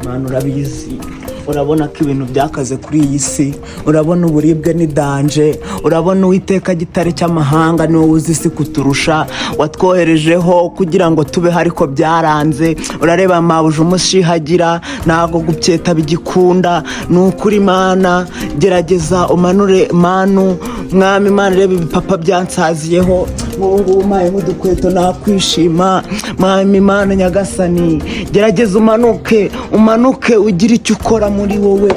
Mana, urabizi, urabona ko ibintu byakaze kuri iyi si. Urabona uburibwe ni danger. Urabona, Uwiteka, gitare cy'amahanga, niwowe uzi isi kuturusha. Watwoherejeho kugira ngo tubeho, ariko byaranze. Urareba mabuja umushihagira, ntabwo gupyeta bigikunda. Ni ukuri Mana, gerageza umanure manu. Mwami Imana, reba ibipapa byansaziyeho. Nk'ubu ngubu umpaye nk'udukweto nakwishima. Mwami Imana nyagasani, gerageza umanuke, umanuke, ugire icyo ukora muri wowe.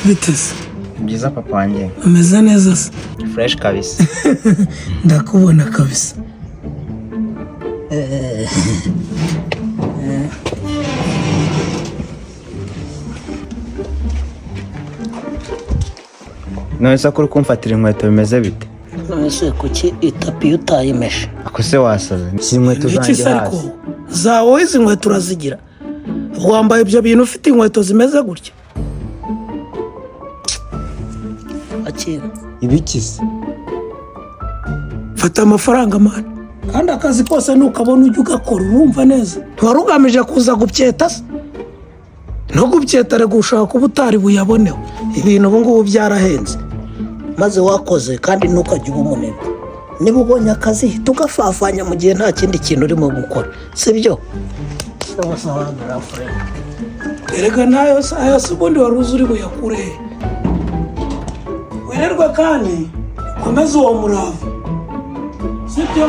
Biteze? Ni byiza, papa wanjye. Ameze neza se? Fresh kabisa. Ndakubona kabisa. None se ko uri kumfatira inkweto, bimeze bite? None se kuki itapi utayimeshe? Ako se wasaze? Shyira inkweto Iki zanjye se ariko hasi. Zawe izi nkweto urazigira? Wambaye ibyo bintu ufite inkweto zimeze gutya? Akira. Ibiki se? Fata amafaranga, man, kandi akazi kose nukabona ujya ugakora. Urumva neza? Ntiwari ugamije kuza gupyeta se? No gupyeta reka, ushobora kuba utari buyaboneho. Ibintu ubu ngubu byarahenze. Maze wakoze, kandi ntukajye uba umunebwe. Niba ubonye akazi, hita ugafafanya mu gihe nta kindi kintu urimo gukora, sibyo? Sawa sawa, girlfriend. Erega nayo se, ayo se ubundi wari uzi uri buyakure he? Wirirwe kandi ukomeze uwo murava, sibyo?